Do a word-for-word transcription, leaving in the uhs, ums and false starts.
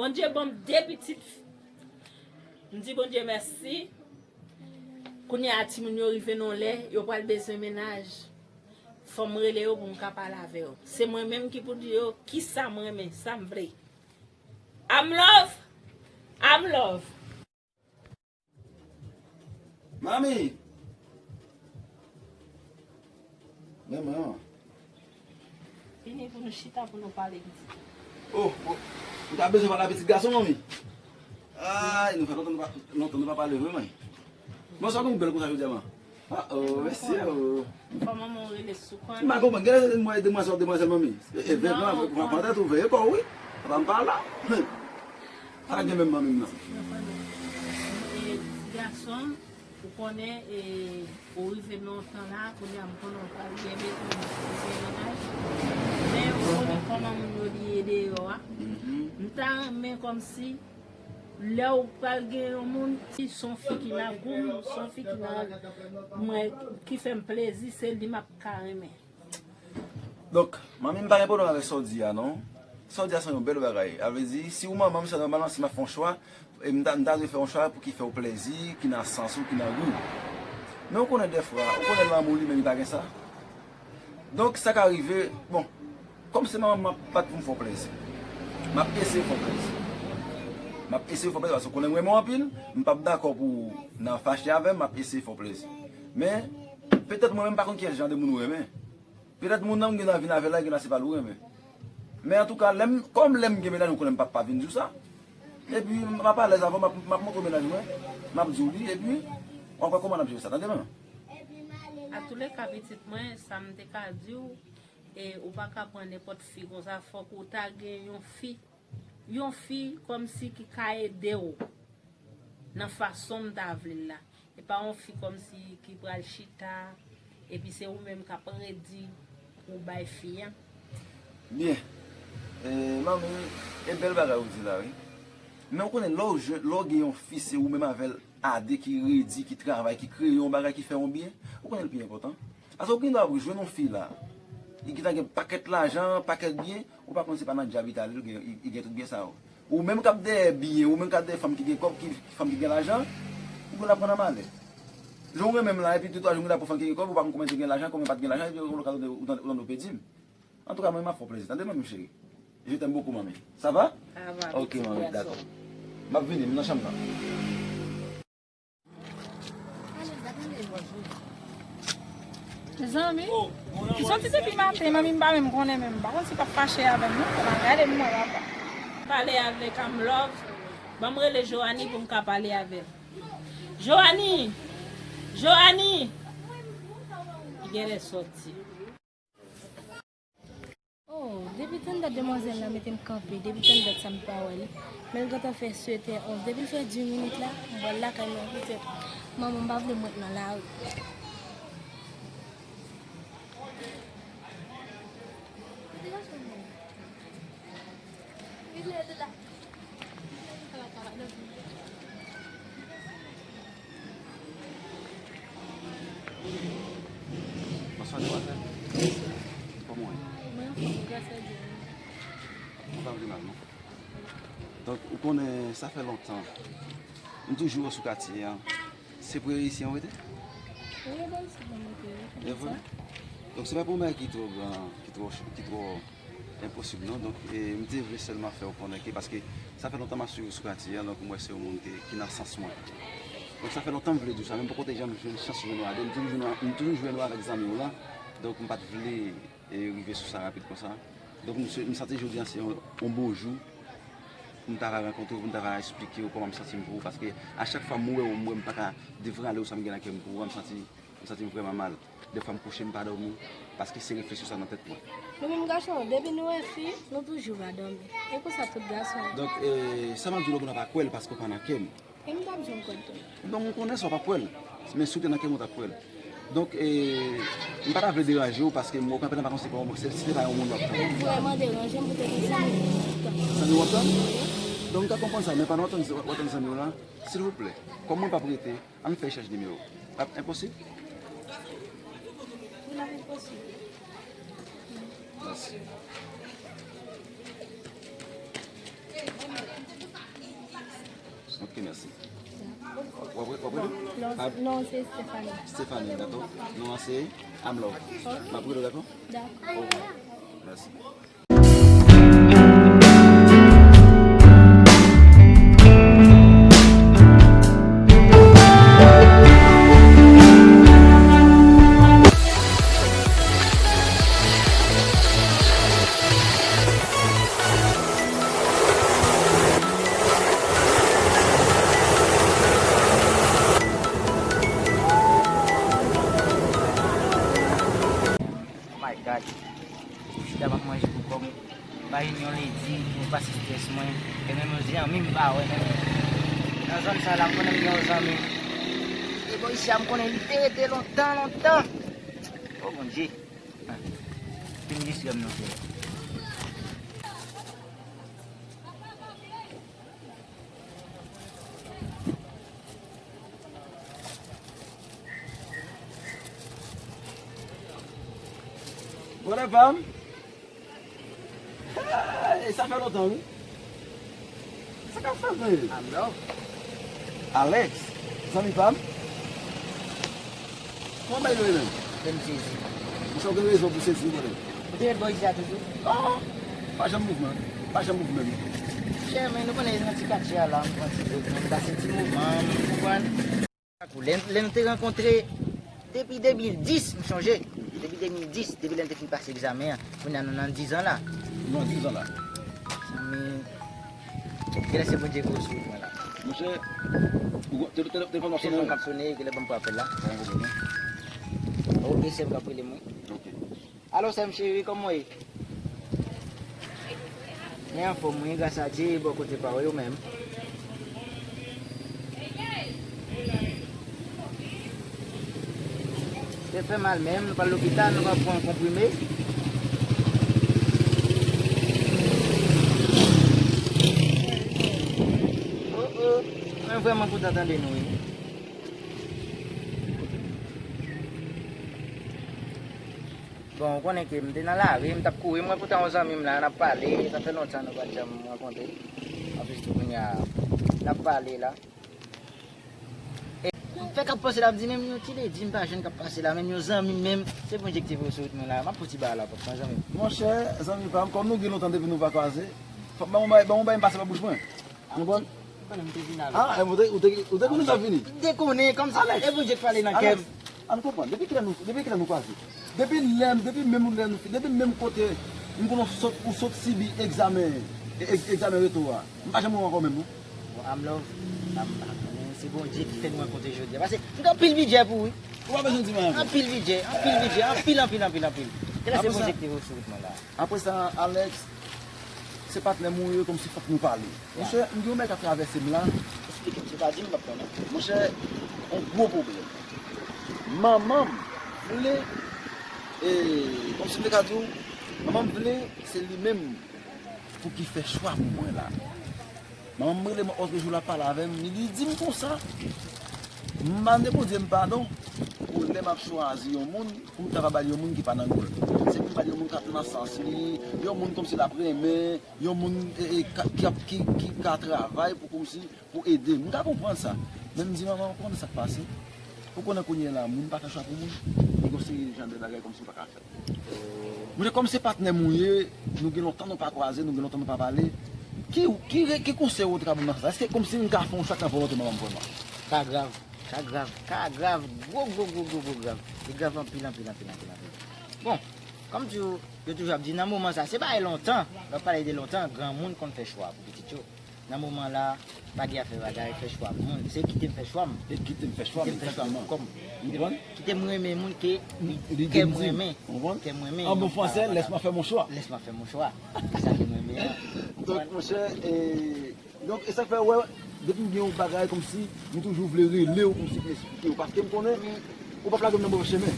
Bondye ban m de pitit. M di Bondye mèsi. Kounye a timoun yo rive nan lè, yo pral bezwen mennaj. Fò m rele yo pou m ka pale avè yo. Se mwen menm ki pou di yo kisa m renmen, sa m vle. I'm love. I'm love. Manmi! Men mwen an. Vini pou nou chita pou nou pale pitit. Oh, oh. Ou ta bezwen pale a pitit gason, manmi? Ay, nou fè lontan nou pa, lontan nou pa pale vre, mwen. Bonswa, kòman w bèl konsa jodi a, man? Ah, oh, mèsi, oh. Fò manman w rele sou kò l. M pa konprann. Gen lè se demwazèl, demwazèl, manmi. E, e, veye, non, pran tèt ou, veye kò w, wi. Papa m pa la. Sa gen menm manmi m nan. E, ti gason m, ou konnen, e, ou rive nan yon tan la, kounye a m konnen w pral gen bebe, ou gen mennaj. Men ou konnen kòman moun yo li ye deyò a. M ta renmen kòmsi lè w pral gen yon moun, si s on fi ki nan gou m, s on fi ki nan, mwen, ki fè m plezi, se li m ap ka renmen. Donk, manmi, m pa gen pwoblèm avèk sa w di a, non. Sa w di a se yon bèl bagay. A vle di, si ou manman m, se nòmalman, si m ap fè yon chwa, e m ta, m ta dwe fè yon chwa pou ki fè w plezi, ki nan sans ou, ki nan gou. Men ou konnen dèfwa, ou konnen lanmou li menm li pa gen sa. Donk, sa ka rive, bon, kòm se manman m, m ap bat pou m fè w plezi. M ap eseye fè w plezi. M ap eseye fè w plezi, paske ou konnen m renmen w anpil, m p ap dakò pou w nan fache avè m, m ap eseye fè w plezi. Men, petèt mwen menm m pa konn ki jan de moun ou renmen. Petèt moun nan m gen anvi vin avè l la, gen la se pa l ou renmen. Men antouka, lè m, kòm lè m gen mennaj, ou konnen m p ap pa vin di w sa. Epi, m ap alèz avè w, m ap, m ap montre w mennaj mwen, m ap di w li, epi, w ap wè kòman n ap jere sa, tande mwen? Atouleka, pitit mwen, sa m te ka di w, e, ou pa ka pran nenpòt fi konsa, fòk ou ta gen yon fi, yon fi kòmsi ki ka ede w nan fason m ta vle l la. E pa yon fi kòmsi ki pral chita, epi se ou menm k ap redi pou w bay fi a. Byen. E, manmi, e bèl bagay ou di la, wi. Men ou konnen, lè w jwenn, lè w gen yon fi, se ou menm avè l a de ki redi, ki travay, ki kreye yon bagay, ki fè yon byen. Ou konnen l pi enpòtan. Paske ou gen dwa ap jwenn yon fi la, li gentan gen pakèt lajan, pakèt byen, ou pa konn se pa nan djab li t ale, li gen, li, li gen tout byen sa yo. Ou menm k ap dèyè byen, ou menm k ap dèyè fanm ki gen kòb, ki, fanm ki gen lajan, ou gen dwa pran nan malè. Jan w renmen m la, epi de twa jou m gen dwa pran fanm ki gen kòb, ou pa konn konbyen te gen lajan, konbyen pa t gen lajan, epi ou ka tande, ou tande, ou tande w pèdi m. Antouka, mwen, m ap fè w plezi. Tande, manmi cheri. Je t'aime beaucoup, manmi. Ça va? Ça va, pitit gason. Ok, manmi, dakò. M ap vini, m nan chanm nan. Mezanmi, ki soti depi maten, manmi m pa menm konnen menm. M pa konn si l ap fache avè m, non. Kòman gade m nan, papa. Pale avèk Amlove. Ban m rele Joanie pou m ka pale avè l. Joanie! Joanie! Li genlè soti. Oh, depi tann dat demwazèl la mete m kanpe, depi tann dat sa m pa wè li. Men l gentan fè sèt è onz. Depi l fè dis minit la, m pral lakay mwen poutèt manman m pa vle m ret nan lari. Bonswa, demwazèl. Kòman w ye? Mwen anfòm, gras a Dye. Mwen pa vle mal, non. Donk, ou konnen, sa fè lontan. M toujou wè w sou katye a. Se prè isit ou rete? Wi, e bò isit mwen rete, wi. E vre? Donk, se pa pou yon bagay ki twò gran, ki twò, ki twò enposib, non. Donk, e, m te vle sèlman fè w konnen ke, paske sa fè lontan m ap swiv ou sou katye a, donk m wè se yon moun ke, ki nan sans mwen. Donk, sa fè lontan m vle di w sa, men m poko te janm jwenn chans jwenn ou avè l. M toujou jwenn ou, m toujou jwenn ou avèk zanmi w lan. Donk, m pa t vle, e, rive sou sa rapid konsa. Donk, m, m santi jodi a se yon, yon bon jou pou m ta ka rankontre w, pou m ta ka esplike w kòman m santi m pou ou, paske a chak fwa m wè w, m wè m pa ka devrale w, sa m gen nan kè m pou ou a, m santi, m santi m vrèman mal. Dèfwa m kouche, m pa dòmi, paske se refleksyon sa nan tèt mwen. Nou menm gason yo, depi nou wè fi, nou toujou va dòmi. E konsa tout gason yo. Donk, e, sa m ap di w la, ou konn w pa kwè l, paske w pa nan kè m. E m t ap di w m kwè l tou. Donk, m konnen sa w pa kwè l. Men si w te nan kè m, ou t ap kwè l. Donk, e, m pa ta vle deranje w, paske m wè w kanpe nan vakans, se pa yon, se, se te pa yon moun w ap tann. Ou vrèman deranje m pou te gen zanmi w ap tann. Zanmi w ap tann? Donk, m ka konprann sa, men pandan w ap tann, w ap tann zanmi w la, silvouplè, kòm mwen p ap rete, ann fè echanj nimewo. L ap enposib? Wi, l ap enposib. Mèsi. Ok, mèsi. W ap, w ap rele? Non, non, se Stephanie. Stephanie, dakò. Non an se Amlove. M ap rele w, dakò? Dakò. Ok, mèsi. Oh my God. Chita m ap manje pou kò m. Pa jwenn yon ledi pou m pase estrès mwen. E menm yon zanmi m pa wè menm. Nan zòn sa la, m konnen m gen yon zanmi. E bò isi a, m konnen li te rete lontan, lontan. O Bondye. Ah. Fin di sè m non, frè. Brother pa m. Hey, sa fè lontan, wi. Sa k ap fèt, menm? Amlove. Alex, zanmi pa m. Kòman bagay yo ye menm? Fè m sezi. Monchè, ou gen rezon pou sezi, wi, brother. Ou te ret bò isi a toujou? Oh, pa janm mouvman. Pa janm mouvman. Chè, men nou konnen nan ti katye a la, m pran ti bout, m ta senti mouvman, m konprann. Lè, lè nou te rankontre depi de mil dis, m sonje. Depi de mil dis, depi lè n te fin pase egzamen an. Kounye a nou nan diz an la. Nou nan diz an la. Zanmi, genlè se Bondye ki sou wout mwen la. Monchè, ou te, te, te, telefòn ap sonnen. Telefòn k ap sonnen, genlè ban m pran apèl la. Pa gen pwoblèm, non. Ok, se m k ap rele mwen. Ok. Alo, sè m cheri, kòman w ye? Mwen anfòm, wi, gras a Dye, e bò kote pa w yo menm? Tèt fè mal menm, nou pral lopital, nou pral pran konprime. Oh, oh, mwen vrèman kontan tande nou, wi. Bon, ou konnen ke m te nan lari, m t ap kouri, mwen poutan yon zanmi m la, n ap pale, sa fè lontan nou pa t janm rankontre. Anplis tou kounye a, n ap pale la. E, m fèk ap panse la, m di, menm yon ti ledi m pa jwenn k ap pase la, menm yon zanmi m menm, se Bondye ki te voye sou wout mwen la, m ap fouti ba la, papa, zanmi m. Monchè, zanmi pa m, kòm nou gen lontan depi nou pa kwaze, fòk ban m yon bagay, ban m yon bagay m pase pa bouch mwen. Ou konprann? Ou konnen m te vin avè. Ah, ou te, ou te, ou te konnen m t ap vini? M te konnen, kòmsi, Alex, e Bondye k pale nan kè m. Alex, ann konprann, depi kilè nou, depi kilè nou kwaze? Depi lè, depi menm lè nou, depi menm kote m konnen w sot, ou sot sibi egzamen, e, e, egzamen reto a. M pa janm wè w ankò menm, non. Bon, Amlove, pa m pa konnen, se Bondye ki fè nou rankontre jodi a. Paske m gen anpil bidjè pou ou, wi. Ou pa bezwen di mwen ankò. Anpil bidjè, anpil bidjè, anpil, anpil, anpil, anpil. Genlè se Bondye ki te voye sou wout mwen la. Apre sa, Alex, se patnè m ou ye, kòmsi fòk nou pale. Monchè, m gen yon bagay k ap travèse m la. Eksplike m, se pa di m, m p ap konnen. Monchè, yon gwo pwoblèm. Manman m vle, e, kòmsi m te ka di w, manman m vle, se li menm pou ki fè chwa pou mwen la. Manman m rele m lòt jou l ap pale avè m, li di m konsa, m mande Bondye m padon pou lè m ap chwazi yon moun, pou m ta va ba l yon moun ki pa nan goal. Se pou m ba l yon moun k ap nan sans li, yon moun kòmsi l ap renmen, yon moun, e, e, ka, ki ap, ki, ki ka travay pou kòmsi, pou ede m. M ka konprann sa. Men m di, manman, ou konnen sa k pase? Ou konnen kounye a la, moun pa fè chwa pou moun. Li gon seri jan de bagay kòmsi ou pa ka fè. Monchè, kòm se patnè m ou ye, nou gen lontan nou pa kwaze, nou gen lontan nou pa pale. Ki, ki, ki konsèy ou ta ka ban m nan sans sa? Èske kòmsi m ka fè yon chwa k nan volonte manman m vrèman? Ka grav, ka grav, ka grav, gwo, gwo, gwo, gwo, gwo grav. Li grav anpil, anpil, anpil, anpil, anpil. Bon, kòm di w, yo toujou ap di nan moman sa, se bagay lontan, lè w ap pale de lontan, granmoun konn fè chwa pou pitit yo. Nan moman la, pa gen afè bagay, fè chwa pou moun. Se kite m fè chwa m. E kite m fè chwa m, egzakteman. Kite m fè chwa m pou kò m. Ou konprann? Kite m renmen moun ke kè m renmen. Ou konprann? Kè m renmen. An bon fransè, laisse-moi faire mon choix. Laisse-moi faire mon choix. Se sa ke m renmen an. Donk, monchè, e, donk, e sa k fè, wè, depi m gen yon bagay kòmsi, m toujou vle rele w, kòmsi pou m eksplike w. Paske m konnen, ou p ap lage m nan move chemen.